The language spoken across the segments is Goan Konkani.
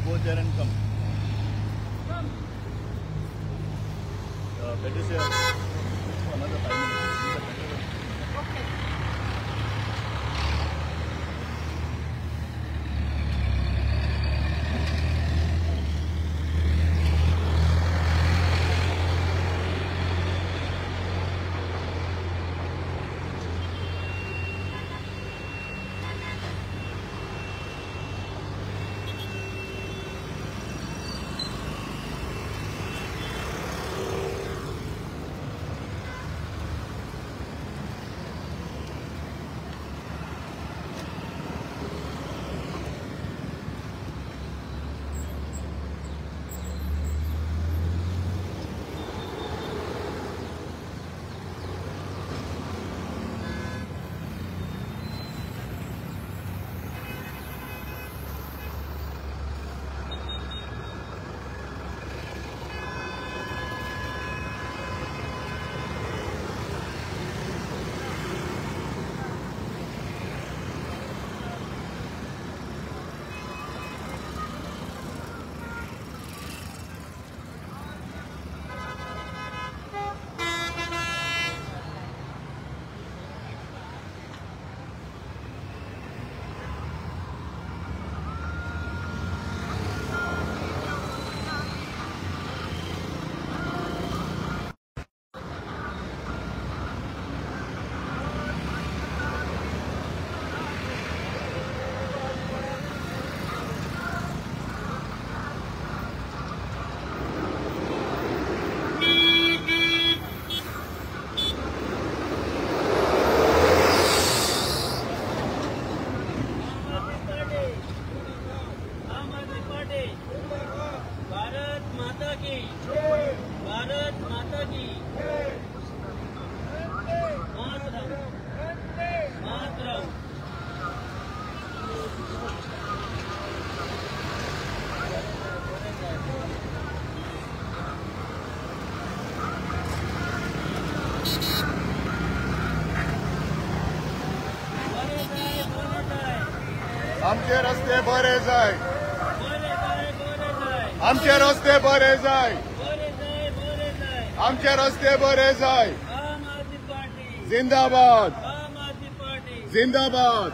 Go there and come. Come. Better say for another 5 minutes. Okay. Bharat माता की, भारत माता की। मातरम मातरम। आमचे रस्ते बरे जाय, आमचे रस्ते बरे जाय, आमचे रस्ते बरे जाय। जिंदाबाद जिंदाबाद।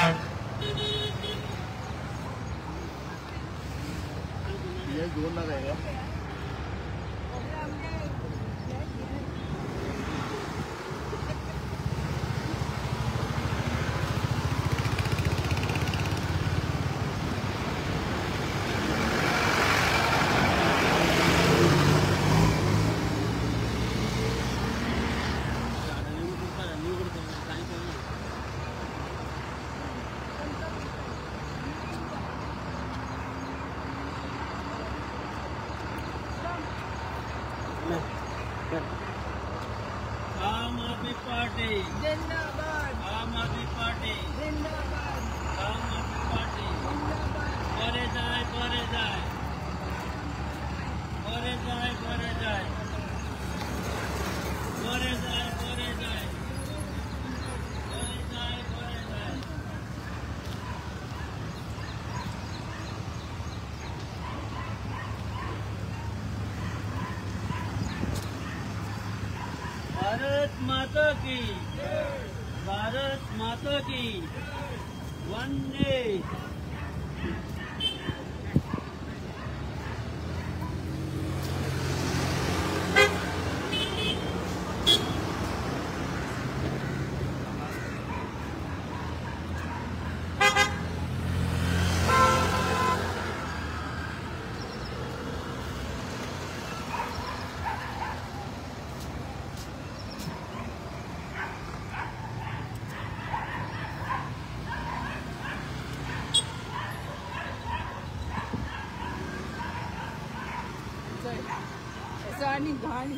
ये दोन ना जाएगा। आम आदमी पार्टी जिंदाबाद, आम आदमी पार्टी जिंदाबाद, आम आदमी पार्टी जिंदाबाद। करे जाए, करे जाए, करे जाए, करे जाए, करे जाए, करे जाए, करे जाए, करे जाए। भारत माता की, भारत माता की, वंदे। आणि घाण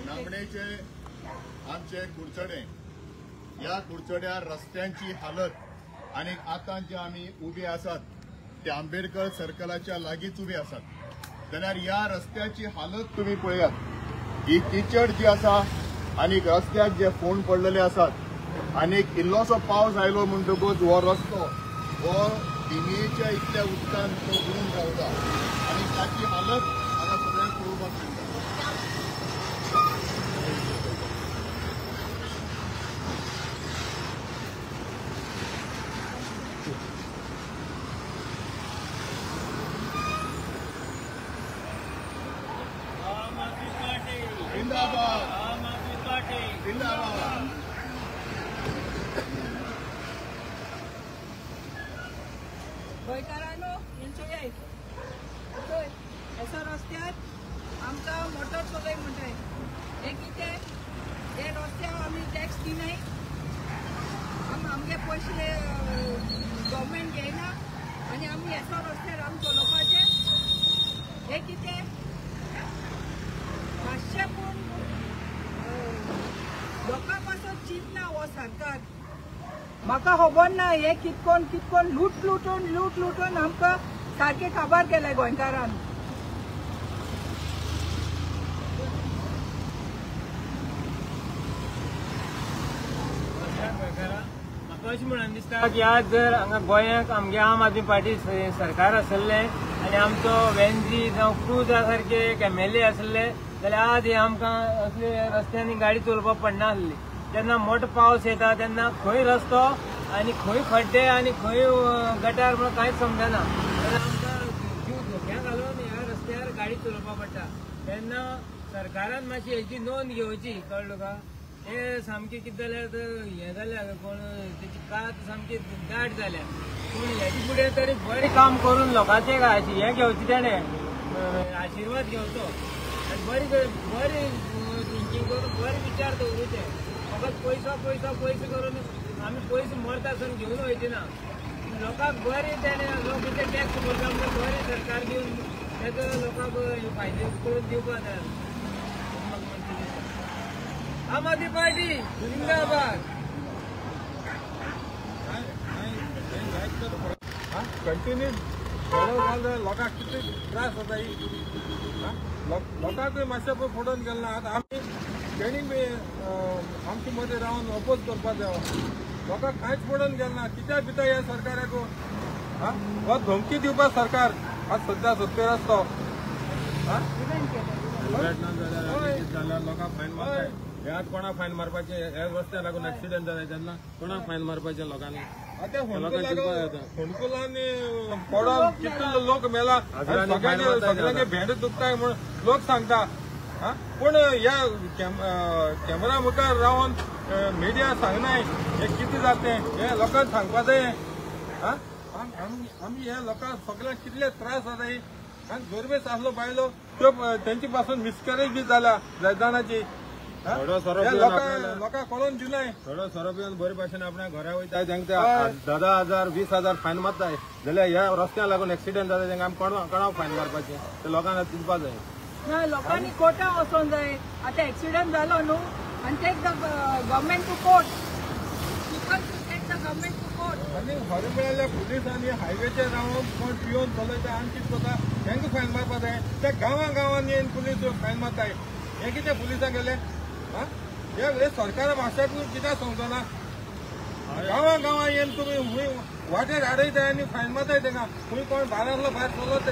नामणेचे आमचे कुडचडे, ह्या कुडचड्यार रस्त्यांची हालत आनी आतां जे आमी उबे आसात ते आंबेडकर सर्कलाच्या लागींच उबे आसात, जाल्यार ह्या रस्त्याची हालत तुमी पळयात। ही किचड जी आसा आनी रस्त्याक जे फोंड पडलेले आसात आनी इल्लोसो पावस आयलो म्हणटकूच हो रस्तो हो दिमयेच्या इतल्या उदकान तो बुडून रावता आनी ताची हालत हांगा सगळ्यांक पळोवपाक मेळटा। आम आदमी पार्टी जिंदाबाद, आम आदमी पार्टी जिंदाबाद। गोंयकारांनो एन्जॉय चोय अशा रस्त्यार आमकां मोटर चलय म्हणटाय, हें कितें? हे रस्त्यार आमी टॅक्स दिनाय, आमगे पयशे गव्हर्मेंट घेयना आनी आमी एसो रस्त्यार आमी चलोवपाचें, हें कितें? मातशें पूण लोकां पासून चिंतना हो सरकार। म्हाका खबर ना हे कितकोन कितकोन लूट लुटून लूट लुटून आमकां सारकें काबार केलें गोंयकारान। म्हाका अशें म्हणून दिसता की आज जर हांगा गोंयांक आमगे आम आदमी पार्टी सरकार आसलें आनी आमचो वेन्जी जावं क्रूजा सारके एक एमएलए आसले जाल्यार आज हे आमकां असले रस्त्यांनी गाडी चलोवपाक पडना आसली। जेन्ना मोठो पावस येता तेन्ना खंय रस्तो आनी खंय खड्डे आनी खंय गटार म्हणून कांयच समजना, तेन्ना आमकां जीव धोक्याक घालून ह्या रस्त्यार गाडी चलोवपाक पडटा। तेन्ना सरकारान मातशी हेची नोंद घेवची, कळ्ळें तुका? हे सामकें कितें जाल्यार हें जाल्या कोण तेची कात सामकी दाट जाल्या, पूण हेजे फुडें तरी बरें काम करून लोकांचें हें घेवचें, तेणें आशिर्वाद घेवचो आनी बरी बरी थिंकींग करून बरे विचार दवरूचे। फकत पयसो पयसो पयसो करून आमी पयसो मरता आसून घेवन वयचे ना, लोकांक बरें तेणें लोक कितें टॅक्स भरता म्हणजे बरें सरकार दिवन तेजो लोकांक फायदे करून दिवपाक जाय। आम आदमी पार्टी जिंदाबाद। कंटिन्यू लोकांक कितले त्रास जाता। लोकांकूय मातशें पळय पडून गेलें ना. आतां आमी तेणी बी आमचे मदीं रावन अपोज करपाक जाय. लोकांक कांयच पडून गेलें ना. कित्याक भिता ह्या सरकाराक हो धमकी दिवपाक सरकार आज सद्या सत्तेर आसा तो. जाल्यार लोकांक फायन मारता. ह्या कोणाक फायन मारपाचें? ह्या रस्त्याक लागून एक्सिडंट जाता तेन्ना कोणाक फायन मारपाचें लोकांनी? आतां फोंडकुलांनी पडोन कितलो लोक मेला, सगळ्यांचे भेंड दुखताय म्हूण लोक सांगता. पूण ह्या कॅमेरा मुखार रावन मिडिया सांगनाय हें कितें जातें हें लोकांक सांगपा जाय. आमी ह्या लोकांक सगळ्यांक कितले त्रास जाताय. आनी जोरबेस आसलो बायलो त्यो तेंचे पासून मिसकॅरेज बी जाल्या जाणाची. लोकांक कळोन दिनाय. थोडो सोरो पिवन बरे भाशेन आपल्या घरा वयता तांकां 10,000 20,000 फायन मारताय. जाल्यार ह्या रस्त्याक लागून एक्सिडंट जाता तांकां आमी कोणाक फायन मारपाचें ते लोकांक दिवपा जाय. ना लोकांनी कोर्टाक वचोंक जाय. आतां एक्सिडंट जालो न्हू आनी take the government to court. People to take the government to court. आनी खरें म्हळ्यार पुलिसांनी हायवेचेर रावन कोण पिवन चलयता आनी कितें करता तांकां फायन मारपा जाय. त्या गांवां गांवांनी पुलीस फायन मारताय. हें कितें पुलिसांक गेलें? हे सरकारा भाशेक कित्याक समजना? गांवां गांवां येवन तुमी खंय वाटेर आडयताय आनी फायन मारताय तांकां. खंय कोण भायर आसलो भायर चलत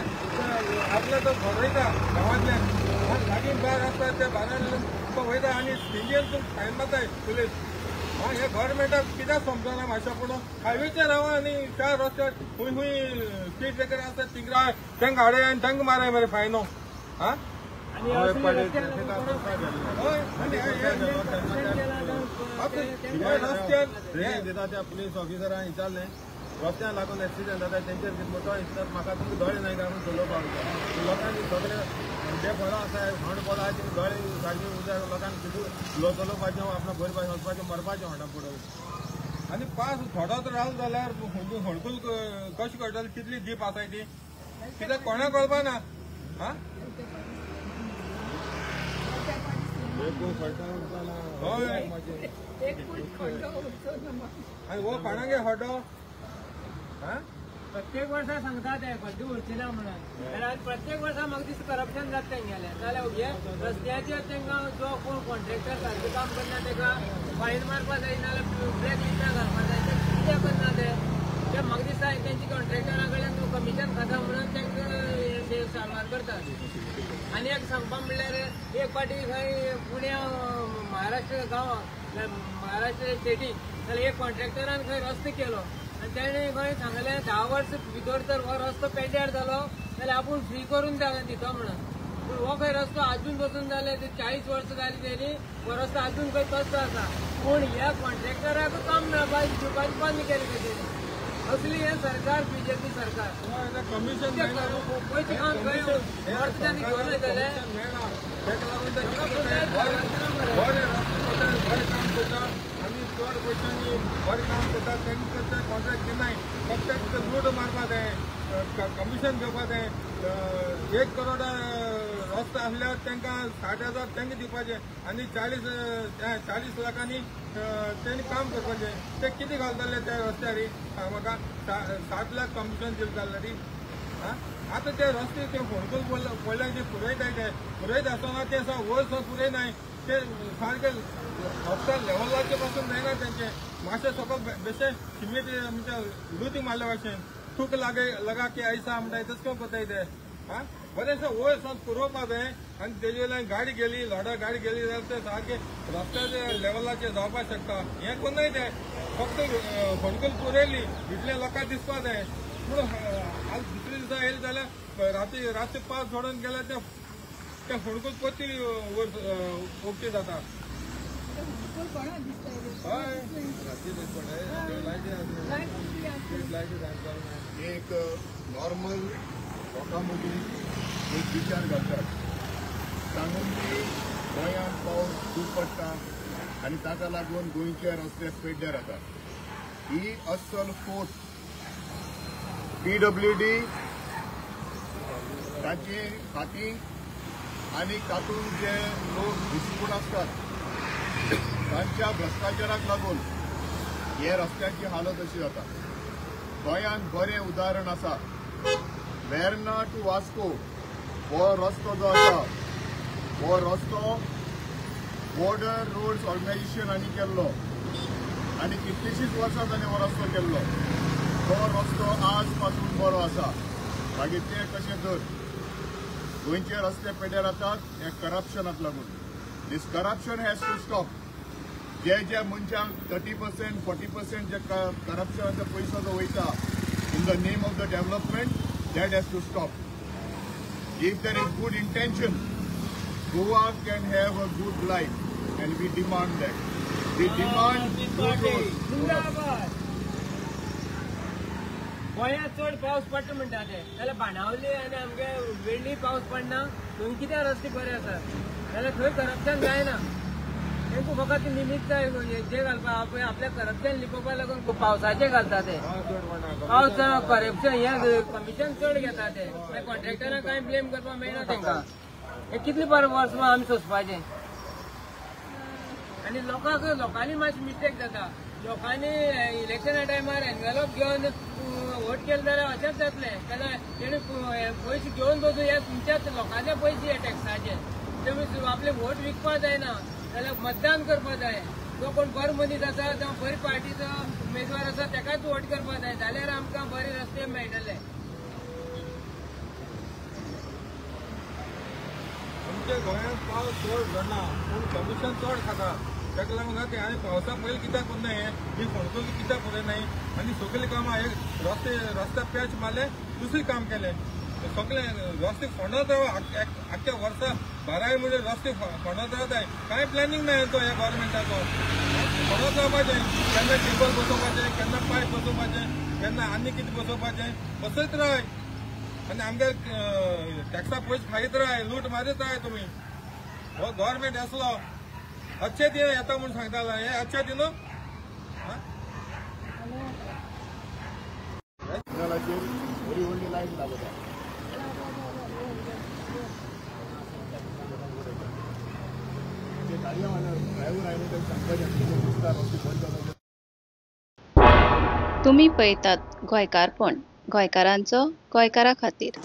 आपल्या तो घडयता गांवांतल्यान लागीं भायर आसता त्या भारान वयता आनी थिंगेन तुमी फायन मारताय पुलीस. हे गव्हर्मेंटाक कित्याक समजना मातशें? पूण हायवेचेर रावा आनी त्या रस्त्यार खंय खंय स्पीड ब्रेकर आसता थिंग राव तांकां आडय आनी तांकां माराय मरे फायनो. हा रस्त्यार दिता त्या पुलीस ऑफिसरान विचारलें रस्त्याक लागून एक्सिडंट जाता तेंचेर कितें मोटो दिसतात म्हाका तुमकां दोळे नाय काय म्हूण चलोवपाक वता. लोकांनी सगळे जे बरो आसा होंड बरो आसा तेंकां दोळे सारके उदक लोकांक कितें चलोवपाचें आपणा बरे भाशेन वचपाचें मरपाचें होंडा पडोवन. आनी पास थोडोच रावलो जाल्यार होडकूल कशें कळटलें कितली जीप आसाय ती कित्याक कोणाक कळपा ना. हा आनी हो कोणागे हडो प्रत्येक वर्सा सांगता ते खड्डे उरचे ना म्हणून. जाल्यार प्रत्येक वर्सा म्हाका दिसता करप्शन जाता तेंगेलें. जाल्यार हे रस्त्याचेर तांकां जो कोण कॉन्ट्रॅक्टर सारकें काम करना ताका फायन मारपा जाय, नाजाल्यार ब्लॅक लिस्टार घालपा जाय. ते कित्याक करना ते? म्हाका दिसता तेंची कॉन्ट्रॅक्टरा कडल्यान कमिशन खाता म्हणून तांकां साल्वार करतात. आनी एक सांगपा म्हणल्यार एक फावटी खंय पुण्या महाराष्ट्र गांवाक महाराष्ट्र स्टेटीक जाल्यार एक कॉन्ट्रॅक्टरान खंय रस्तो केलो आनी तेणें खंय सांगलें 10 वर्स भितर तर हो रस्तो पेड्ड्यार जालो जाल्यार आपूण फ्री करून दिता म्हणून. पूण हो खंय रस्तो आजून पसून जाले 40 वर्सां जाली तेणी हो रस्तो आजून खंय तसो आसा. पूण ह्या कॉन्ट्रॅक्टराक काम मेळपाक दिवपाचें बंद केलें खंय तेणी. असली हें सरकार बीजेपी सरकार कमिशन पयशे खावन खंय अर्थ तांणी घेवन वयतले. ताका लागून बरें बरें काम करता आनी चड पयशांनी बरें काम करता तांकां ते कॉन्ट्रॅक्ट दिनाय. फक्त लूट मारपा जाय, कमिशन घेवपा जाय. 1 करोड रस्तो आसल्यार तांकां 60,000 तांकां दिवपाचें आनी 40 लाखांनी तेणी काम करपाचें. ते कितें घालतले त्या रस्त्यार? म्हाका 7 लाख कमिशन दिलें जाल्यार आतां ते रस्ते ते फोंडकूल पडले जे पुरयताय ते पुरयत आसतना ते वयर सो पुरयनाय. ते सारके रस्त्या लेवलाचे पासून जायना तेंचे. मातशें सकयल बेशें सिमेंट म्हणजे लुती मारल्या भाशेन थूक लागे लगा की आयसा म्हणटाय तशें करून करताय ते. हा बरें वयर सावन पुरोवपा जाय आनी तेजे वयल्यान गाडी गेली लोडा गाडी गेली जाल्यार ते सारके रस्त्याचे लेवलाचेर जावपाक शकता. हें कोन्नाय ते फक्त फोंडकूल पुरयली इतले लोकांक दिसपा जाय. पूण आज दुसरे दिसा येयले जाल्यार राती पावस सोडून गेल्यार ते फोंडकूल परती वयर ओके जाता. हय एक नॉर्मल लोकां मदीं एक विचार घालतात सांगून की गोंयांत पावस खूब पडटा आनी ताका लागून गोंयचे रस्ते पेड्ड्यार जातात. ही अस्सल फोट. PWD ताची खातीं आनी तातूंत जे लोक घुसपून आसतात तांच्या भ्रश्टाचाराक लागून हे रस्त्याची हालत अशी जाता. गोंयांत बरें उदाहरण आसा. वेर्ना टू वास्को हो रस्तो जो आसा हो रस्तो बॉर्डर रोड्स ऑर्गनायझेशन हांणी केल्लो आनी कितलींशींच वर्सां ताणें हो रस्तो केल्लो. तो रस्तो आज पासून बरो आसा. मागीर ते कशें धर गोंयचे रस्ते पेड्यार जातात हे करप्शनाक लागून. This corruption has to stop. जे जे मनशांक 30% 40% जे करप्शनाचो पयसो जो वयता in the name of the development, that has to stop. If there is good intention, Goa can have a good life, and we demand that. We demand good roads. गोंयांत चड पावस पडटा म्हणटा ते, जाल्यार बाणावली आनी आमगे वेळ्ळी पावस पडना, थंय कित्याक रस्ते बरे आसात जाल्यार थंय करप्शन जायना. तांकां फकत निमित्त जाय जे घालपाक, आपल्या करप्शन लिपोवपाक लागून पावसाचे घालता ते. पावस करप्शन हे कमिशन चड घेता ते, कॉन्ट्रॅक्टरांक कांय ब्लेम करपाक मेळना तांकां. हे कितले वर्सां आमी सोंसपाचें? आनी लोकांक लोकांनी मातशी मिस्टेक जाता. लोकांनी इलेक्शना टायमार एनवेलोप घेवन वोट केले जाल्यार अशेंच जातलें. जाल्यार तेणी पयशे घेवन बसून हे तुमच्याच लोकांचे पयशे हे टॅक्साचे, तुमी आपले वोट विकपाक जायना, जाल्यार मतदान करपाक जाय. जो कोण बरो मनीस आसा जावं बरी पार्टीचो उमेदवार आसा ताकाच वोट करपाक जाय, जाल्यार आमकां बरे रस्ते मेळटले. आमच्या गोंयांत पावस चड झडना पूण कमिशन चड खाता. ताका लागून ते आनी पावसा पयलीं कित्याक करना हें ही फोंडकुलां कित्याक करनाय आनी सगळीं कामां हे रस्ते रस्त्या पॅच मारले दुसरें काम केलें. सगळे रस्ते फोंडत राव आख्ख्या वर्सा बाराय म्हणजे रस्ते फोंडत रावताय. कांय प्लॅनिंग ना तो ह्या गव्हर्मेंटाचो. फोंडत रावपाचें, केन्ना टेबल बसोवपाचें, केन्ना पायप बसोवपाचें, केन्ना आनी कितें बसोवपाचें, बसयत राय आनी आमगे टॅक्सा पयशे खायत राय, लूट मारीत राय. तुमी हो गव्हर्मेंट आसलो अच्छे दिन येता म्हूण सांगतालो, हे अच्छे दिन बरी व्हडली लायन लागता. तुम्ही पळयतात गोंयकारपण, गोंयकारांचो गोंयकारा खातीर.